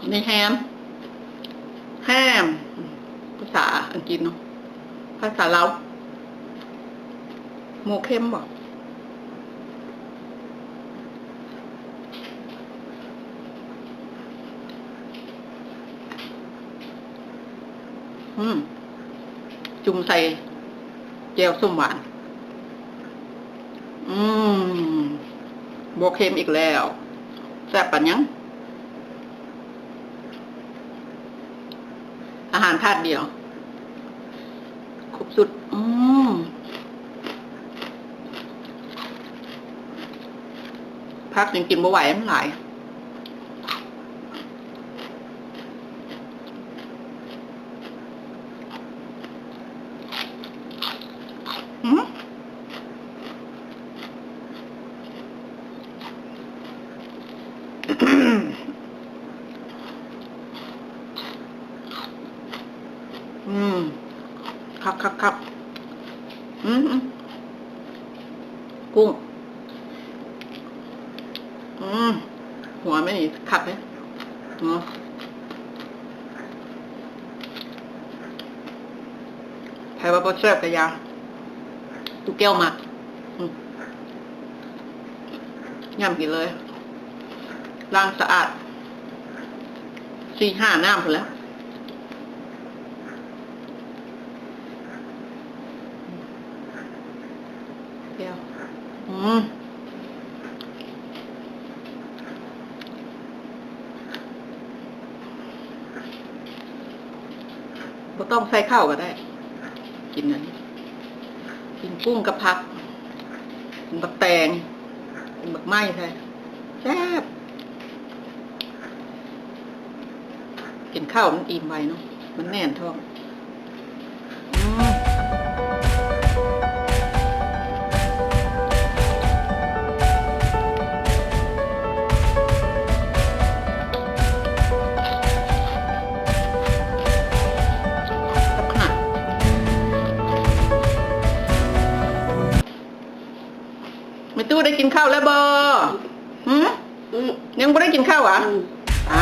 ນີ້ແຮມ ແຮມ ພາສາອັງກິດເນາະ ພາສາລາວ ໝູເຄັມບໍ? ອືມ ຈຸ່ມໃສ່ແຈ່ວສົ້ມຫວານ. ອືມ ບໍ່ເຄັມອີກແລ້ວ ແຊບປານຫຍັງ. ອາຫານທາດດຽວ ຄົບສຸດ. ອືມ ຜັກຍັງກິນບໍ່ໄຫວ ມັນຫຼາຍ. ອືມ ອືມ ຄັກໆໆ ອືມ ອືມ ກຸ້ງ. ອືມ ຫົວມັນນີ້ຄັກເດ້ເນາະ ໃຜວ່າບໍ່ແຊບກະຢ່າ ຕູ້ແກ້ວມັກ. ອືມ ຫຍ້ຳກິນເລີຍ ລ້າງສະອາດສີ່ຫ້ານ້ຳພຸ້ນແຫຼະ. ແກ້ວ ອືມ ບໍ່ຕ້ອງໃສ່ເຂົ້າກະໄດ້ ກິນອັນນີ້ ກິນກຸ້ງກັບຜັກ ກິນບັກແຕງ ກິນບັກໄມ້ໃສ່ ແຊບ. ກິນເຂົ້າມັນອີ່ມໄວເນາະ ມັນແໜ້ນທ້ອງ. ອືມ ຄັກຂະໜາດ. ແມ່ຕູ້ໄດ້ກິນເຂົ້າແລ້ວບໍ່? ຫື? ອືມ ຍັງບໍ່ໄດ້ກິນເຂົ້າຫວາ? ອືມ ອ່າ